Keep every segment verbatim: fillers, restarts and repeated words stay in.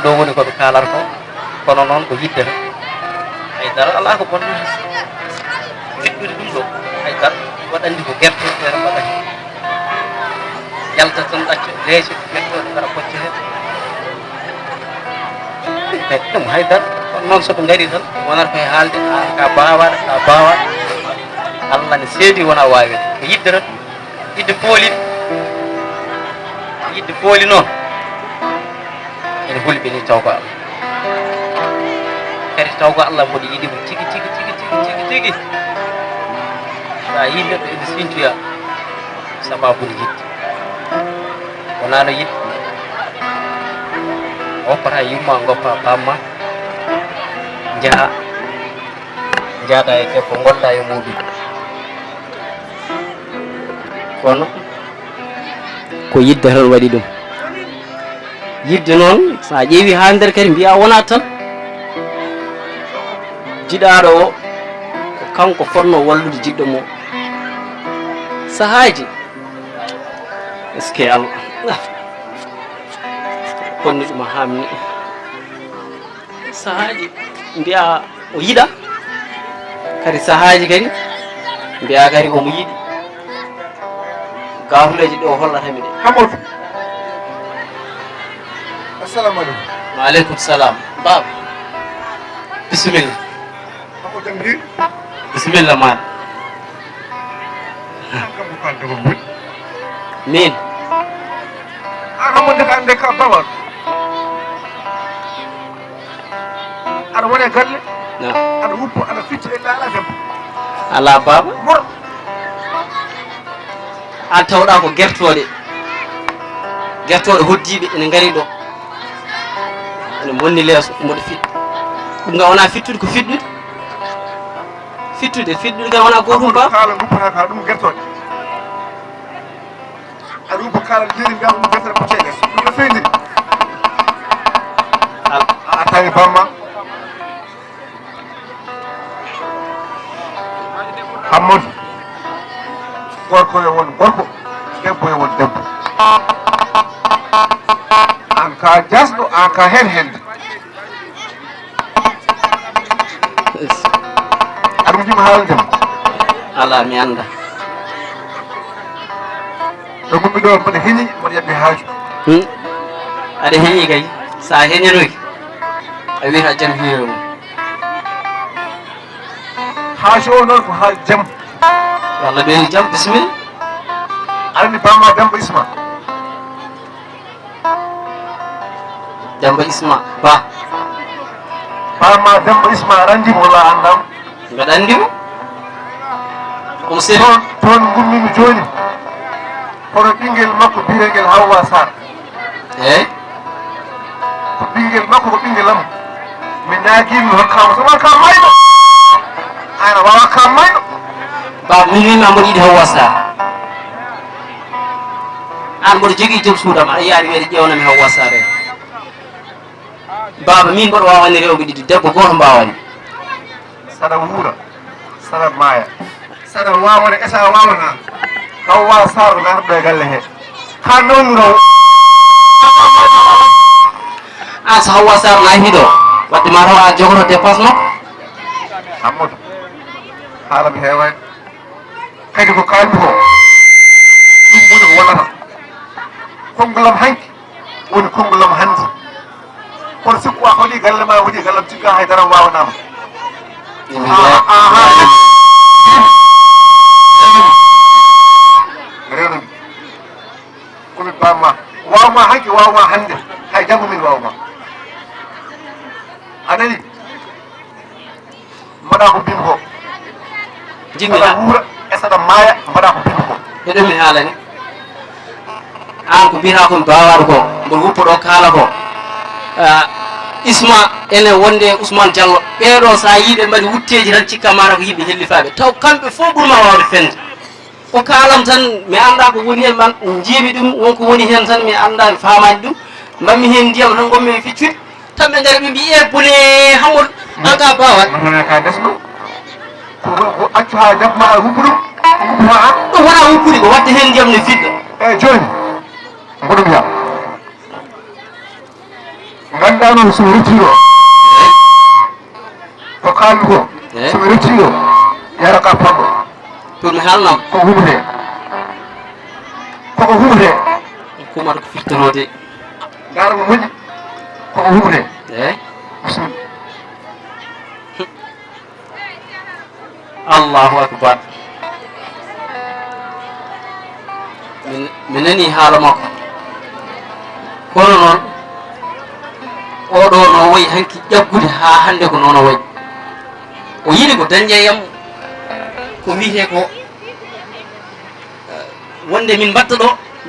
Ɗo woni ko ɓe kaalata ko, kono noon ko yiɗde tan. Hay dara alaa ko bonnata. Wiɗɗude ɗum ɗo, hay dara. Waɗandi ko gerte feere mbaɗa heen. Yalta tan ɗacca leece, gerte o ngara pocca heen. Kadi ɗum hay dara. Kono noon so ɓe ngari tan, wonata ko e haalde, aan ka baawaaɗo, ka baawaaɗo. Allah ne seedi wona waawi. Ko yiɗde tan. Yiɗde pooli, yiɗde pooli noon. Ene hulɓini taw ko Allah. Kadi taw ko Allah mboɗo yiɗi mo tigi, tigi, tigi, tigi, tigi, tigi. Sa yii neɗɗo ene sintoya sababude yiɗde. Wonaa no yiɗde. Woppata yumma, goppa bamma, njaha, njaada e debbo, ngonda e muɗum. Kono ko yidde tan waɗi ɗum. Yidde noon, so a ƴeewi haa nder kadi mbiya wonaa tan. Jiɗaaɗo o, ko kanko fotnoo wallude jiɗɗo mo. Sahaaji, est-ce que Allah? Konni ɗum haa mi. Sahaaji mbiya o yiɗa, kadi sahaaji kadi mbiya kadi omo yiɗi. Gaafuleeji ɗo hollata mi de. Hamoud. Assalamu alaikum. Wa alaikum salam. Baba. Bismillah. Hamoud Tanguy. Bismillah, man. An kam ko kalɗo ko boni. Min. An kam wonde ko annde ka bawal. Aɗa wona e galle. Na. Aɗa wuppo, aɗa fitta e laala debbo. Ala baba. Mor. An tawɗa ko gertooɗe. Gertooɗe hoddiiɓe ene ngari ɗo. Ene bonni leeso, mboɗo fitta. Ɗum nga wona fittude, ko fiɗɗude. Fittude, fittude nga wona gootum ba. Kaala guppata ka ɗum gertooɗe. Aɗa wuppo kaala jeeri nga ɗum gertooɗe ko ceeɗe. Ɗum no fewndiri. Al- A tawi bamma. Hammadi, gorko yo won gorko, debbo yo won debbo. An ka jasɗo, an ka hen hende. Aɗa wujima haalde mo? Ala, mi annda. Ɗo gummi ɗo, mboɗo heñi, mboɗo yabbi haaju. Hmm? Aɗa heñi kay. Sa heñanoki, a wiyata jam hiire mum. Haaju o noon ko haaju jam. Walla ɓeydi jam, bisimilla. Aɗa anndi bamma Demba Isma? Demba Isma Ba. Bamma Demba Isma, aɗa anndi mo walla a anndaa mo? Mbeɗa anndi mo. Omo seli. Toon, toon ngummimi jooni. Kono ɓinngel makko biyeteengel Hawwa Sarr. Eey. Ko ɓinngel makko, ko ɓinngel am. Mi naagii, mi hokkaama, so wonaa ka mayɗo. Aan a waawaa ka mayɗo. Baaba, min wiimi aɗa yiɗi Hawwa Sarr. Aan mboɗo jogii joom suudu am, aɗa yiya aɗa wiya ƴeewnami Hawwa Sarr en. Baaba, min mboɗo waawani rewɓe ɗiɗi, debbo gooto mbaawani. Saɗa wuura, saɗa maaya, saɗa waawana e saɗa waawana. Hawwa Sarr ko naatata e galle he. Haa noon raw. Aan so Hawwa Sarr naati ɗo, wadde ma taw a jogoto dépense makko. Amadou, haalam heewaani. Kadi ko kaalmi ko, ɗum woni ko wonata. Konngol am hanki woni konngol am hannde. Kono sikku a hoɗi galle ma, hoɗi galle am, cikka hay dara waawanaama. Aha, aha. Rewmi. Ko mi bamma. Waawma hanki, waawma hannde. Hay janngo min waawma. A nani? Mbaɗa ko mbimi ko. Jinmi saɗa wuura e saɗa maaya, mbaɗa ko mbimi ko. Eɗen mi haalani. Aan ko mbiyata kon baawaaɗo ko, mboɗo wuppa ɗo kaala ko. Ah, Isma ene wonde e Ousmane Diallo. Ɓeeɗo sa yii ɓe mbaɗi wutteeji tan cikka mara ko yimɓe hellifaaɓe. Taw kamɓe fof ɓurma waawde fende. Ko kaalam tan, mi anndaa ko woni heen, man njiimi ɗum, won ko woni heen tan, mi anndaa, mi faamaani ɗum. Mbaɗmi heen ndiyam tan, ngonmi e feccude. Tan ɓe ngari, ɓe mbiyi, "E bone, Hammol, an ka baawaɗ." Mbaɗa ka desno. Ko, ko, ko accu haa jam ma a hubbu ɗum. Hubbu ma an. Ɗum wonaa hubbude, ko waɗde heen ndiyam ne fiɗɗa. Eey, jooni. Mboɗo wiya. Nganndaa noon so mi ruttii ɗo, ko kaalmi ko, eh? So mi ruttii ɗo, yara ka pamɗo. Pour mi haalnoo. Ko humre. Koko humre. Kumata ko firtoroode. Ndaara mo moƴƴi. Koko humre. Eh? Bismillah. Allahu akbar. Mi, mi nanii haala makko. Kono noon, oɗo no wayi hanki ƴaggude haa hannde ko noon o wayi. O yiɗi ko dañde e am ko wiyetee ko, eh, wonde min mbaɗta ɗo,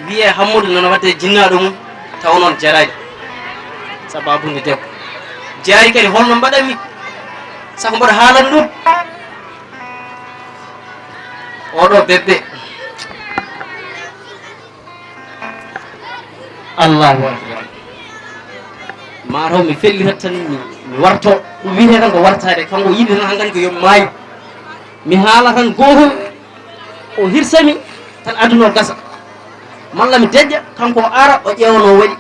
wiyee Hammudu noon waɗde jinnaaɗo mum, taw noon jaraani. Sababu nde debbo. Jaari kadi holno mbaɗanmi? Sako mboɗo haalana ɗum. Oɗo bébé. Allahu akbar. Mataw mi fellitat tan mi, mi warto. Ɗum wiyetee tan ko wartaade. Kanko yiɗi tan hankkadi ko yo mi maayu. Mi haala tan gooto. O hirsami tan aduna o gasa. Malla mi deƴƴa, kanko o ara, o ƴeewa no waɗi.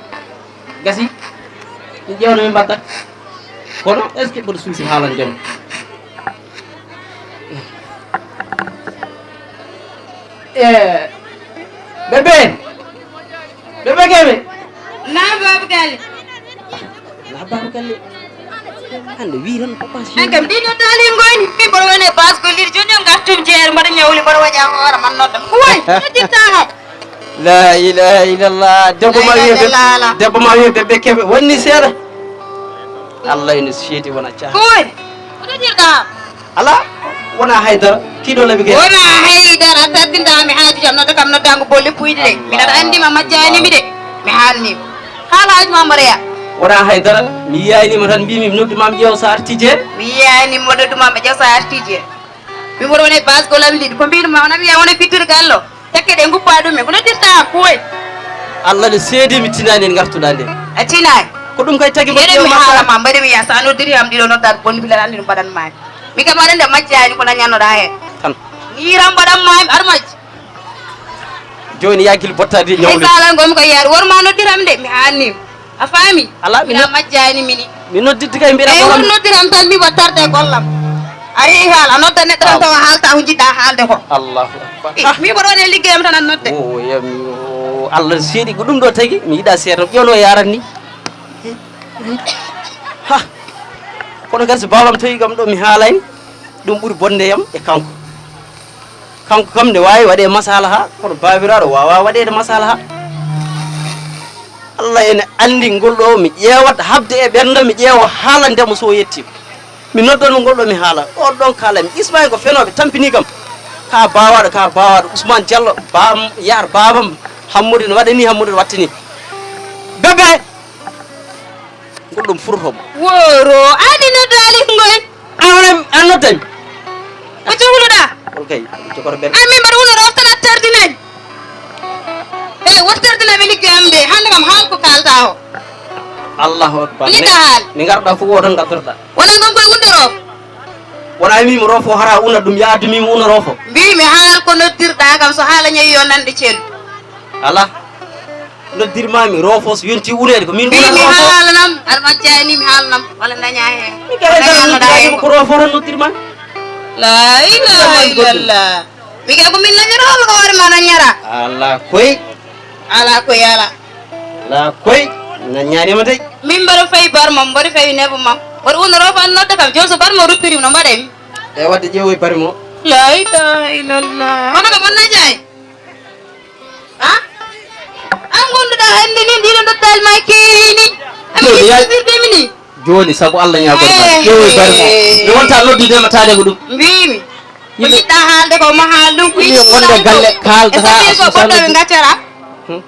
Gasi, mi ƴeewa no min mbaɗata. Kono, est-ce que mboɗo suusi haalan joom? E, bébé! Bébé Kébé! Naam, Baaba Galle. La Baaba Galle. Hannde wii tan papa chéri. An kam, ɗiɗo taali ngoyni, min mboɗo woni e base golliri. Jooni o ngartum jeere, mboɗo ñawli, mboɗo waƴa hoore man nodda. Woy, noddirta kam. La ilaha illallah. Debbo ma wiye ɓe, debbo ma wiye ɓe, ɓe keɓe. Wonni seeɗa. Allah ene seedi wona caaha. Woy, ko noddirɗa kam? Alaa, wonaa hay dara. Kiiɗo labi ke. Wonaa hay dara, a tardintaa mi haaju jam. Nodda kam noddaango bolle puyɗe de. Miɗa anndi ma majjaani mi de. Mi haalni. Haala haaju ma mbaɗoya. Wonaa hay dara. Mi yiyaani ma tan, mbiimi mi noddu ma mi ƴeew so arti jeere. Mi yiyaani mo noddu ma mi ƴeew so arti jeere. Mi mboɗo woni e base golam ɗiɗi. Ko mbiɗo ma wona wiya wona fittude gallo. Tekke ɗe nguppa ɗum e ko noddirta kuwoy. Allah ne seedi mi tinaani en ngartuɗaa nde. A tinaani. Ko ɗum kay tagi mbaɗi mi haala ma mbaɗi mi yaa sa noddiri am ɗiɗo noddaat bonni bilal anndi ɗum mbaɗan maani. Mi kam aɗa nde majjaani ko nañannoɗaa heen. Tan. Ni ram mbaɗan maani armaj. Jooni yaa gil bottaadi ñawle. Ay sala ngom ko yaar wor ma noddiram de mi anni. A faami? Alaa, mi mbiɗa nod-, majjaani mini. Mi noddidde kay mbiɗa. Eyi, won noddiram tan mi wattarde e gollam. A yehi haala, a nodda neɗɗo tan tawa haalta ko njiɗɗa haalde ko. Allahu akbar. Eh, ah, mi mboɗo woni e liggeyam tan a nodde. O, yami, o, Allah seedi ko ɗum ɗo tagi, mi yiɗa seeɗa, ƴeewno yarat ni. Ha, kono kadi so baabam tawi kam ɗo mi haalay, ɗum ɓuri bonde yam e kanko. Kanko kam ne waawi waɗee masalaha, kono baabiraaɗo waawaa waɗeede masalaha. Allah ene anndi ngol ɗo, mi ƴeewat haɓde e ɓernde, mi ƴeewa haalande mo so o yettii. Mi noddanoo ngol ɗo, mi haala. Ɗon, ɗon kaalami. Ismaïl ko fenooɓe, tampinii kam. Ka baawaaɗo, ka baawaaɗo. Ousmane Diallo, baam, yahar baabam, Hammudu ne waɗanii, Hammudu ne wattanii. Bébé! Ngol ɗum furtomo. Woro, ani noddaali ngoy. A wona, a noddani? Ko jogluɗa? Hol kay, jogoro ɓen. Ay, min mbaɗa wona ɗo tan a tardinani. E, wota tardinami ligge am de. Hannde kam haal ko kalta o. Allahu akbar. Ni ka haal. Mi ngarɗa fof o tan ngartorɗa. Wona ngon koye wundoro. Wona mi mo rofo hara una ɗum yaadu mi mo una rofo. Mbi mi haal ko noddirɗa kam so haala ñawi yo nanɗe cel. Ala. Noddirmaami roofo so yonti uneede ko min. Mbi mi haalanam, aɗa majjani mi haalanam walla daña heen. Mi kala daña dara ko roofo tan noddirmaami. La ilaha illallah. Mi kay ko min nañata walla ko hoore ma nañata? Ala koy. Ala koy ala. Ala koy. Nañaani ma dey. Min mbaɗa fay barmo, mbaɗa fay nebo ma. Mbaɗa una roofo an nodda kam, joom so barmo ruppiri no mbaɗay mi. E wadde ƴeewoy barmo. La ilaha illallah. Hono ko bonna jaay. Ha? An gonduɗa hannde ni ndiɗo noddaali ma keewi ni. Ami jooni ya- sirde mi ni. Jooni sabu Allah ñaagol ma. Eh, ƴeewoy bari mo. Eh. Mi wonta noddude ma taade ko ɗum. Mbimi. Ko yimɓe- jiɗɗa haalde ko ma haal ɗum ko yimɓe yiɗi wonde galle kaalda e sabi ko ɓoɗɗo ɓe ngaccata. Hmm?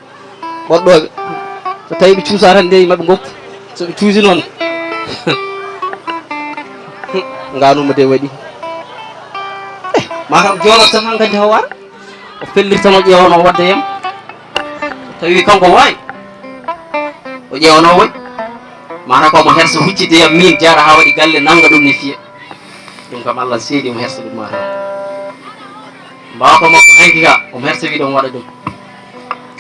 Ɓoɗɗooɓe. So tawi ɓe cuusa tan nde maɓe ngoppu. So ɓe cuusi noon. Ngaanuma de waɗi. Eh, ma kam joorot tan hankadi hawaar. O fellirta mo ƴeewano o wadda yam. Tawi kanko waay. O ƴeewano o waɗi. Mana ko mo hersa huccide yam min jaara ha waɗi galle nanga ɗum ne fiya. Ɗum kam Allah seedi mo hersa ɗum mata. Mbawa ko makko hanki ka omo hersa wi ɗon waɗa ɗum.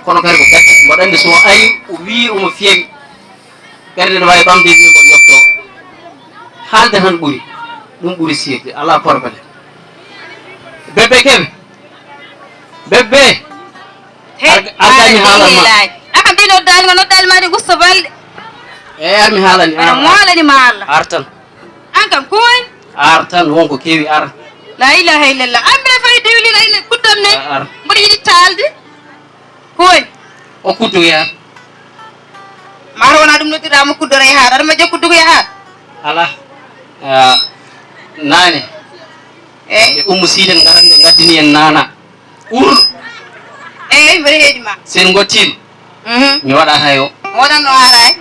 Kono kadi ko gacce mboɗo andi so o ari o wi omo fiyawi. Ɓernde no waawi ɓamde, wi mboɗo yotto. Haalde tan ɓuri. Ɗum ɓuri sirde. Alaa problème. Bébé Kébé. Bébé. He, ar-, ar-, ar-, mi haalan ma. Aka mbi noddaani ma, noddaani ma de, usta balɗe. Eyi, ar mi haalani. Aɗa moolani ma Allah. Ar tan. An kam, ko woni? Ar tan, won ko kewi ar. La ilaha illallah. An mbiɗa fawi dewlin ay ne kuddam ne. Ar, ar. Mboɗo yiɗi taalde. Ko woni? O kuddoya. Mata wona ɗum noddirɗa mo kuddoray haa. Aɗa majja kuddugoya haa. Ala. Ah, naane. Eyi. Ɓe ummo siiden ngaran ɓe ngaddini en naana. Ur. Eyi, mboɗo heedi ma. Sen ngottin. Mhm. Mi waɗa hayo. Waɗanno haray.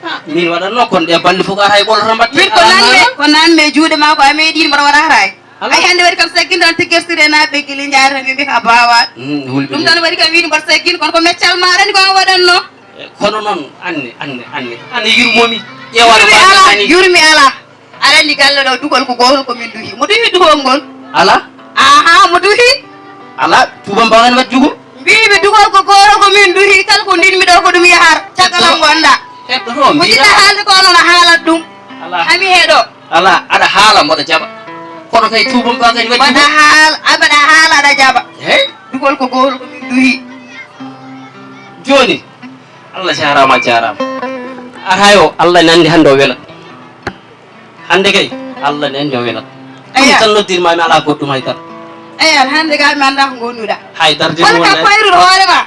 Ah, min waɗanno kon ɗe balɗe fof ko haray ɓolto mbatte. Min ko nanmi, ko nanmi e juuɗe ma ko a meeɗiino mboɗo waɗa haray. Ala. Ay, hannde waɗi kam sagginde tan tiggersire naaɓe gili njaari tan ɓe mbiya ka baawaat. Mm, hulɓe ɗum tan waɗi kam wiide mboɗo saggin, kono ko meccal maaɗa ni ko an waɗanno. Eh, kono noon anne, anne, anne, anne yurmomi. Ƴeewa no yurmi mbaɗa ala, ani. Yurmi ala. Aɗa anndi galle ɗo dugol ko gootol ko min duhi. Mo duhi dugol ngol? Ala. Aha, mo duhi? Ala, tuubam mbaɗan waɗ jugol. Mbiimi dugol ko gootol ko min duhi, kala ko ndinmi ɗo ko ɗum yahar. Caggal am wonda. Heɗɗo to, musidɗo mbiɗa haalde ko noon a haalat ɗum. Ala. Ami heɗo. Ala, aɗa haala mboɗo jaɓa. Kono kay tuubam ba kadi waɗi. Mbaɗa haal-, a mbaɗa haala aɗa jaɓa. Hey? Dugol ko gootol ko min duhi. Jooni, Allah jaaraama, a jaaraama. Ara yo, Allah ne anndi hannde o welat. Hannde kay, Allah ne anndi o welat. Ɗum tan noddirmaami, alaa goɗɗum hay dara. Eyi, hannde kay mi anndaa ko ngonduɗa. Hay dara de. Kono kam fayrude hoore ma.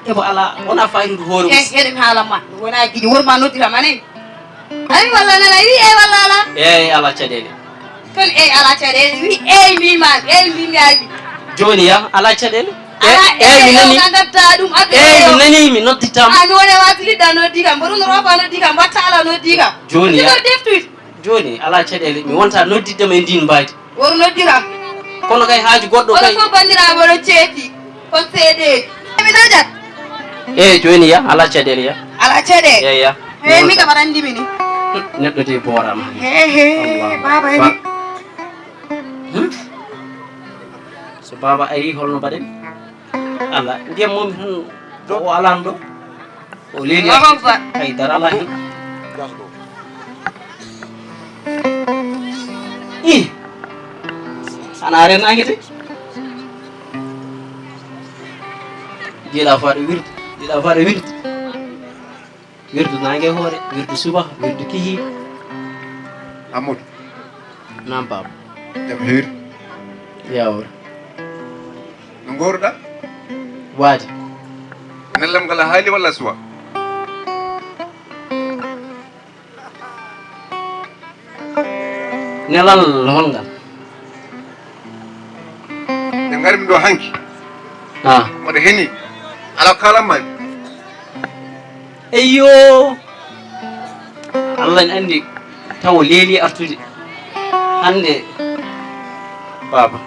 Debbo alaa, wonaa fayrude hoore mum. Eh, heɗen haala ma. Wonaa giɗi wor ma noddira ma nen. Ayi walla nana, wi eyi walla alaa. Eyi, alaa caɗeele. Kono eyi alaa caɗeele, wi eyi mbima, eyi mbimi abi. Jooni ya, alaa caɗeele. Alaa eyi, eyi, mi nani. Ngaddatta ɗum, addu eyi, mi nani, mi noddittaama. A noone waati lidda noddi kam, mboɗo no roofa noddi kam, watta ala noddi kam. Jooni ya. Ɗum deftude. Jooni, alaa caɗeele, mi wonta noddidde ma e ndiin mbaydi. Woro noddiram. Kono kay haaju goɗɗo kono kay. Fof banndiraaɓe oɗon ceeti. Kon seedeeji. Mi nojat. Eyi, jooni ya, alaa caɗeele ya. Alaa caɗeele? Eyi ya. Eyi, mi kam aɗa anndi mi ni. Neɗɗo de booraama. He, he, Allah. Baaba en. Ba-, hmm? So baaba ari, holno mbaɗen? Allah, ndiyam mum tan o alan ɗo. O leeli. Allahu Akbar. Hay dara alaa hen. Ih. Ana renange de. Jiiɗa faade wirde. Jiiɗa faade wirde. Wirdu naange hoore, wirdu suba, wirdu kihi. Amadou. Naam, baaba. Jam hiiri. Yaawor. No ngooruɗaa? Waadi. Nellam ngal a haali walla suwa? Nelal hol ngal? Ɓe ngari mi ɗo hanki. Ah. Mboɗo heni. Ala ko kaalan ma. Eyyo. Allah ne anndi taw leeli artude. Hannde. Baaba.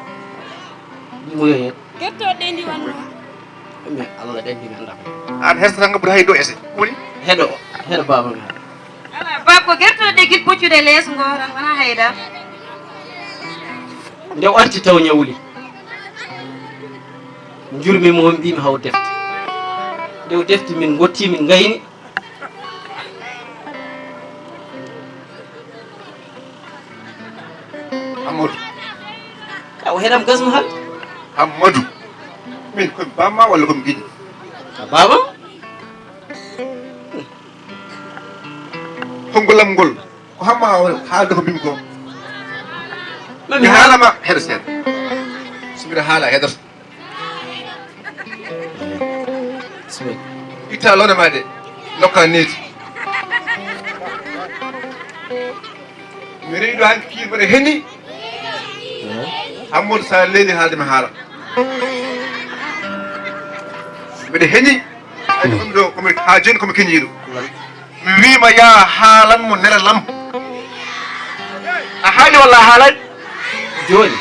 Ɗum yo heen. Gertoɗe ɗe ndiwanno. Mais Allah ɗen ndi nganndaa. An hesata nga ɓuri hay do ese. Woni? Heɗo, heɗo baaba nga. Ala, baaba ko gertoɗe ɗe gil poccude lees ngo tan wona hayda. Nde o arti taw ñawli. Njurmi mo on mbimi haw defte. Nde o defti min ngotti min ngayni. Amadou. Awa heɗam gasno hal. Amadou. Min komi bamma walla komi giɗi? A baba? Konngol am ngol ko hamma haalde ko mbimi ko. Mami mi haalama heɗo seeɗa. So mbiɗa haala heɗoto. Itta lone ma de. Nokka neeti. Mi rewi ɗo hanki kiir mbaɗa heni. Amadou sa leeli haalde mi haala. Mbeɗa heni. Ɗum ɗo komi ha joni komi keñiiɗo. Mi wiima ya haalan mo nelalam. A haali walla a haalani? Jooni.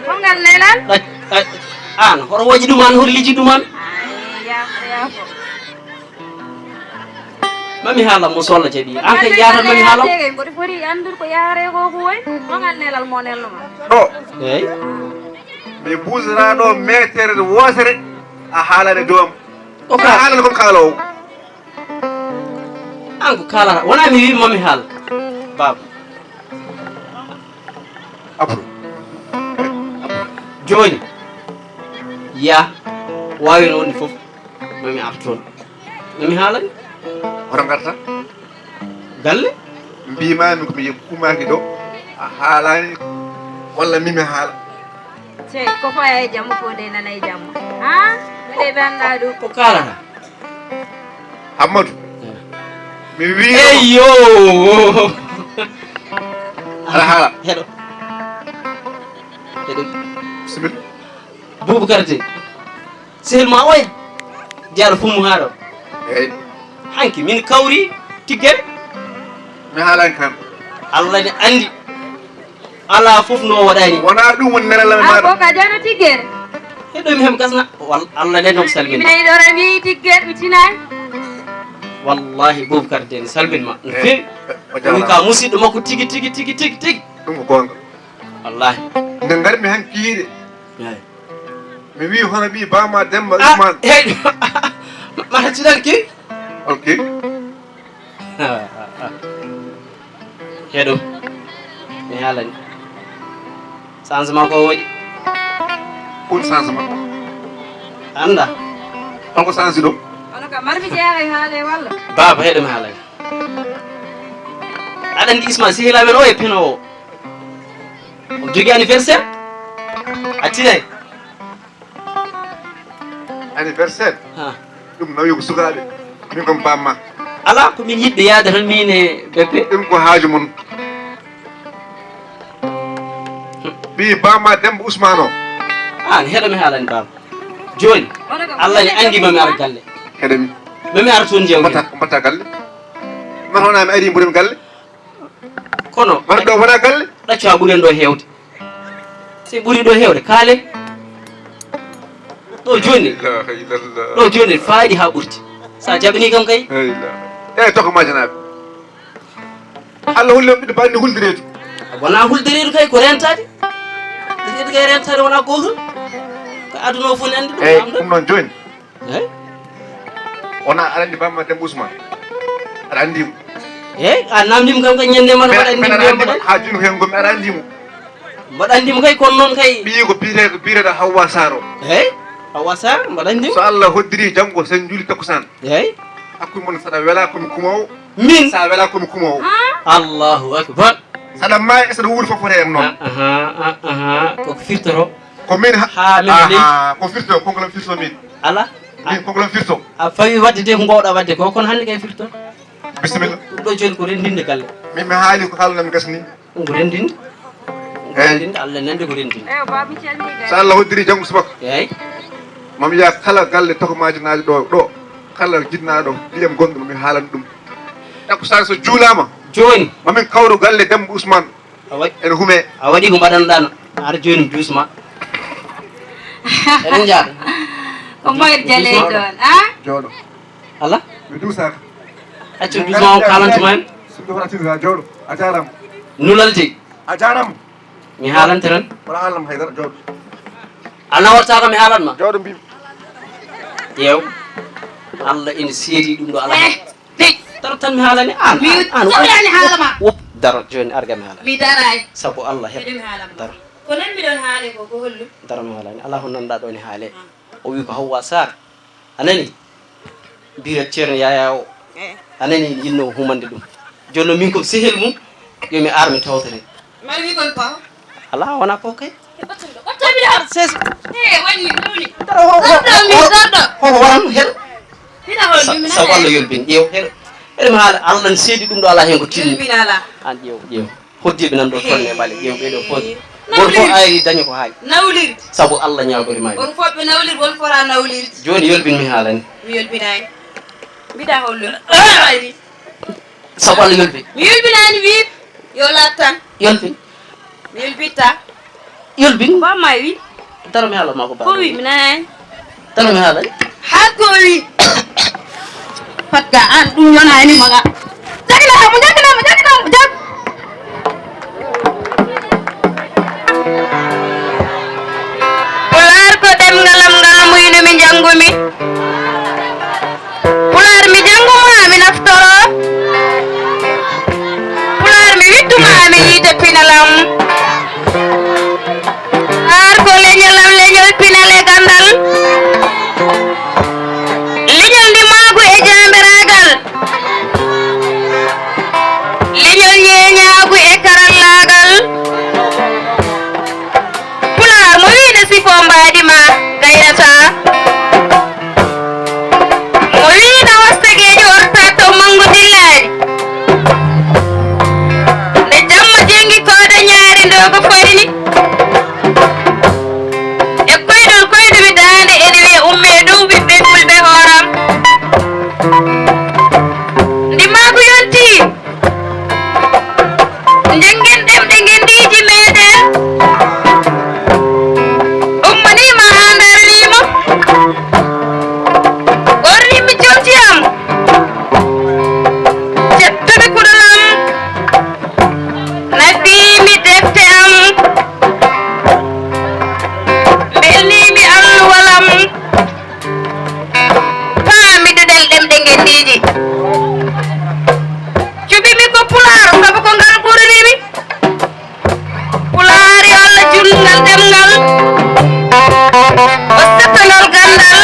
Hongal nelal? An hoto woƴi ɗum an hoto liji ɗum an. Mami haalan mo solla jaɓi an kay yaatal mami haalan. Mboɗo foti anndude ko yaare ko ko woni hongal nelal mo nelno ma. Ɗo. Eyi. Mi buusata ɗo metere wootere a haalani doom. O ka haalani kon kaalowo. An ko kaalata, wonaa mi wiima mi haal. Baaba. Abdou. Jooni, ya, waawi no woni fof, mami ar toon. Mami haalani. Hoto ngarta? Galle. Mbiimaami ko mi kumaaki ɗo, a haalaani, walla mi mi haala? Sey, ko fayaa e jamma, ko nde nana e jamma. Ha? Mbiɗa e ɓe anndaa ɗum. Ko kaalata? Hammadou, mi wii. Eyyo. Aɗa haala. Heɗo. Heɗo. Bisimilla. Boubacar Dieng. Sehil ma oya. Diallo Fumu Haaro. Eyi. Hanki min kawri tiggere. Mi haalani kam. Allah ne anndi. Alaa fof no o waɗani. Wonaa ɗum woni nelal am e maaɗa. Ko ka jano tiggere. Heɗo mi hem gasna. Wal-, Allah ne ɗon salmina. Mbiɗa yiɗora mi tiggere mi tinaani. Wallahi Boubacar Dieng salmin ma. No feewi. O jaaraama. Ɗum ka musidɗo makko tigi, tigi, tigi, tigi, tigi. Ɗum ko goonga. Wallahi. Nde ngarmi han kihiiɗe. Eyi. Mi wii hono ɓii Bama Demba Ousmane. Hey. Ma hacciɗan ki? Ok. Heɗo. Mi haalani. Changement ko waɗi? Kun changement. Annda. Holko change ɗo? Kono ka marmi jeexa e haale walla? Baaba heɗo mi haalani. Aɗa anndi Isma sehila men o e peno o. Omo jogii anniversaire. A tinay. Anniversaire? Ha. Ɗum nawi ko sukaaɓe. Min kon bamma. Alaa ko min yiɗɓe yaade tan min e Beppe. Ɗum ko haaju mon. Ɓii bamma Demba Ousmane o. An heɗo mi haalani bamma. Jooni. Allah ne anndi mami ar galle. Heɗo mi. Mami ar toon jewte. Mbatta, mbatta galle. Mbatta wona mi ari mbuɗen galle. Kono wara ɗo wona galle. Ɗacco a ɓuren ɗo heewde. Si ɓuri ɗo heewde, kaalen. Ɗo jooni. La ilaha illallah. Ɗo jooni, faaɗi haa ɓurti. Sa jaɓini kam kay. La ilaha. Eyi, toko majanaaɓe. Allah holli on ɓiɗɗo banndi hulde reedu. Wona hulde reedu kay, ko rentaade. Reedu kay rentaade wona gootum. Ko aduna o fof ne anndi ɗum. Eyi, ɗum noon jooni. Eyi. Wona aɗa anndi bamma Demba Ousmane? Aɗa anndi mo? Eyi, a namndi mo kam kay ñande man mbaɗa anndi mo. Haa jooni ko heen ngonmi, aɗa anndi mo? Mbaɗa anndi mo kay, kono noon kay. Ɓiyi ko biyeteeɗo, biyeteeɗo Hawwa Saro. Eyi, Hawwa Saro, mbaɗa anndi mo. So Allah hoddiri janngo, sen njuli takkusaan. Eyi. Hakkunde mon saɗa wela ko mi kumowo. Min? Sa wela ko mi kumowo. Allahu akbar. Saɗa maaya e saɗa wuuri fof fof heen noon. Aha, aha, aha. Ko firtoro. Ko min ha-, haa min aha, ko firto, konngol am firto min. Ala. Min konngol am firto. A fawi waɗde de ko mbawɗa waɗde ko, kono hannde kay firto. Bisimilla. Ɗum ɗo jooni ko renndinde galle. Min mi haali ko haalnam gasni. Ɗum ko renndinde. Eyi. Renndinde, Allah nande ko renndinde. Eyo, baaba, mi calminii kay. So Allah hoddiri janngo subaka. Eyi. Mami yaa kala galle tokomaaji naajo ɗo, ɗo. Kala jinnaaɗo, ndiyam gonɗo, mi haalan ɗum. Takkusaan so juulaama. Jooni. Mamin kawru galle Demba Ousmane. A waɗi, ene hume. A waɗi ko mbaɗanɗaa no. Ar jooni mi duusma. Eɗen njaada. Ko moƴƴa ley toon, a? Jooɗo. Ala? Mi duusaaka. Accu duusma o kaalantuma en. Sinto wona tinta jooɗo. A jaaraama. Nulal tigi. A jaaraama. Mi haalante tan. Wala haalam haydara jooɗo. A nawartaaka mi haalan ma. Jooɗo mbimi. Ƴeew. Allah ina seedi ɗum ɗo ala. Eh. Daro tan mi haalani an. Mi an, an, sohlani haala ma. Wop, daro jooni arga mi haala. Mi daray. Sabu Allah heɓ. Miɗen haala ma. Daro. Ko nan miɗon haale ko, ko hollu? Daro mi haalani. Ala ko nanɗa ɗo ni haale. Ah. O wi ko Hawwa Sarr. A nani? Mbira Ceerno Yaya o. Eh. A nani yinno humande ɗum. Jooni min ko sehel mum. Yo mi ar mi tawtore. Mari wi kon paw. Ala wona ko kay. Ɓottaɓi ar ses. Eh, wani ɗoni. Daro ho, ho, ho, ho, ho, ho, waran hel. Sa-, sabu Allah yolbin, ƴeew, heɗo, heɗo mi haala, Allah ne seedi ɗum ɗo alaa heen ko tinni. Yolbin alaa. Aan ƴeew, ƴeew. Hoddiiɓe nan ɗo tonne ɓale, ƴeew ɓee ɗo fof. Gooto fof ayri daña ko haaɗi. Nawlirde. Sabu Allah ñaagori ma. On fof ɓe nawlirde, on fota nawlirde. Jooni yolbin mi haalani. Mi yolbinaani. Mbiɗa hollo. Sabu Allah yolbi. Mi yolbinaani wiiɓe. Yo laat tan. Yolbi. Mi yolbitta. Yolbin. Ko bamma wi. Daro mi haala ma ko bamma. Ko wi mi nanaani. Daro mi haala. Haa ko wi. Fatka an ɗum yonaani ma ga. Jagina mo, jagina mo, jagina mo, jag. Pulaar ko ɗemngal am ngal muyno mi njanngumi. Pulaar mi janngu ma mi naftoro. Ami yiite pinal am. Ar ko leñol am, leñol pinal e ganndal. Leñol ndimaagu e jaambiraagal. Leñol ñeeñaagu e karallaagal. Pulaar mo wiide sifo mbaadi ma gayrata. Mo wiide hostageejo ortato manngo dillaani. Nde jamma jenngi kooda ñaari ndo ko fori ni. E koyɗol koyɗumi daande ene wiya ummee ɗum ɓiɓɓe fulɓe hooram. Ndimaagu yontii. Njanngen ɗemɗe ngenndiiji meeɗen. Ummaniima haa ndaaraniima. Ɓorniimi comci am. Cettumi kuɗol am. Nafiimi defte am. Mbelniimi alluwal am. Paami duɗal ɗemɗe ngenndiiji. Cuɓimi ko Pulaar, sabu ko ngal ɓuraniimi. Pulaar yo Allah junngal ɗemngal. O settanol ganndal.